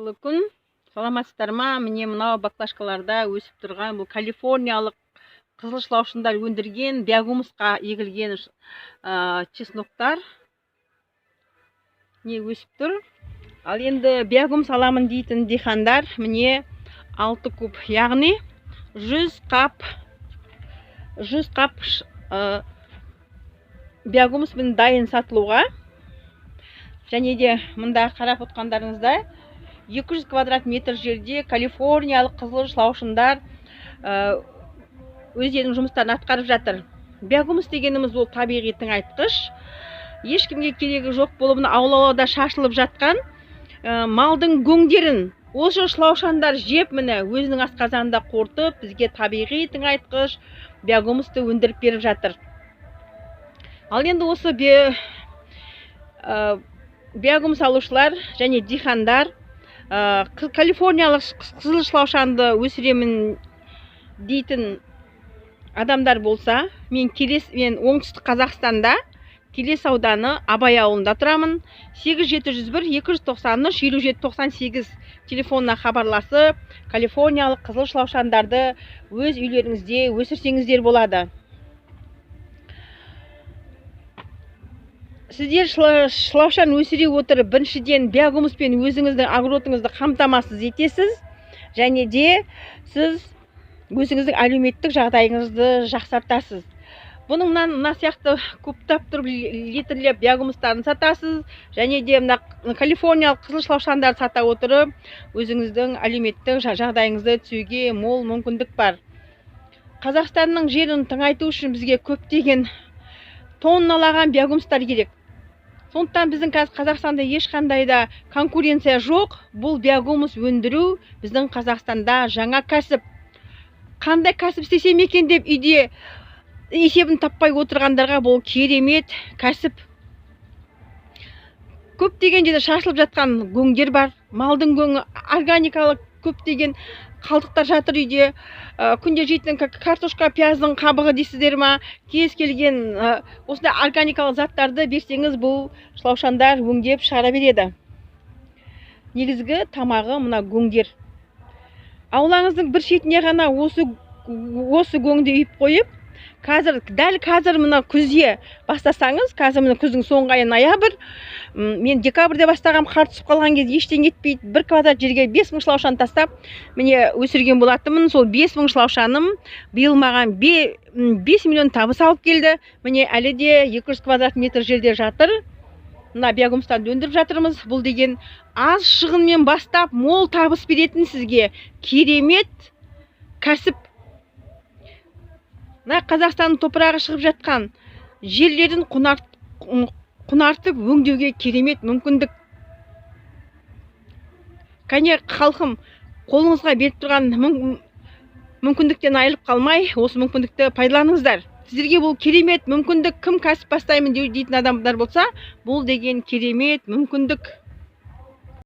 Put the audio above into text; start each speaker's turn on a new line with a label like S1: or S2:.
S1: Қайырлы күн. Саламатсыздар ма? Міне мынау баклажкаларда өсіп тұрған бұл калифорниялық қызыл шылаушындар өндірген биогумусқа егілген чесноктар не өсіп тұр. Ал енді биогумус аламын дейтін дихандар міне 6 куб, яғни 100 қап 100 қап биогумус міне дайын сатылуға. Және де мында қарап отқандарыңызда 200 квадрат метр жерде калифорниялық қызыл шылаушындар өздерінің жұмыстарын атқарып жатыр. Биогумус дегеніміз ол табиғи тыңайтқыш. Ешкімге керегі жоқ болып мына аулада шашылып жатқан малдың көңдерін осы шылаушандар жеп, міне өзінің асқазанында қорытып бізге табиғи тыңайтқыш биогумусты өндіріп беріп жатыр. Ал енді осы биогумус алушылар және дихандар калифорниялық қызыл шылаушанды өсіремін дейтін адамдар болса, мен Оңтүстік Қазақстанда Келес ауданы Абай ауылында тұрамын. 8701 293 57 98 телефонына хабарласып, калифорниялық қызыл шылаушандарды өз үйлеріңізде өсірсеңіздер болады. Сіздер шылаушан өсіре отырып, біріншіден биогумуспен өзіңіздің огородыңызды қамтамасыз етесіз, және де сіз өзіңіздің әлеуметтік жағдайыңызды жақсартасыз. Бұның мына сияқты көптап тұрып литрлеп биогумустарын сатасыз, және де мына калифорниялық қызыл шылаушандарды сата отырып, өзіңіздің әлеуметтік жағдайыңызды түзеуге мол мүмкіндік бар. Қазақстанның жерін тыңайту үшін бізге көптеген тонналаған биогумустар керек. Сондықтан біздің қазір Қазақстанда ешқандай да конкуренция жоқ. Бұл биогумус өндіру біздің Қазақстанда жаңа кәсіп. Қандай кәсіп істесем екен деп үйде есебін таппай отырғандарға бұл керемет кәсіп. Көптеген жерде шашылып жатқан көңдер бар. Малдың көңі, органикалық көптеген қалдықтар жатыр үйде. Күнде жейтін картошка, пияздың қабығы дейсіздер ма? Кез келген осындай органикалық заттарды берсеңіз, бұл шылаушандар өңдеп шығара береді. Негізгі тамағы мына көңдер. Аулаңыздың бір шетіне ғана осы көңді үйіп қойып, дәл қазір мына күзде бастасаңыз, қазір мына күздің соңғы айы ноябрь, мен декабрьде бастағам, қар түсіп қалған кезде ештеңе етпейді. Бір квадрат жерге 5000 шылаушан тастап, міне өсірген болатынмын. Сол 5000 шылаушаным биыл маған 5 миллион табыс алып келді. Міне әлі де 200 квадрат метр жерде жатыр. Мына биогумустарды өндіріп жатырмыз. Бұл деген аз шығынмен бастап мол табыс беретін сізге керемет кәсіп. Мына Қазақстанның топырағы шығып жатқан жерлерін құнартып өңдеуге керемет мүмкіндік. Кәне халқым, қолыңызға беріп тұрған мүмкіндіктен айырылып қалмай, осы мүмкіндікті пайдаланыңыздар. Сіздерге бұл керемет мүмкіндік. Кім кәсіп бастаймын дейтін адамдар болса, бұл деген керемет мүмкіндік.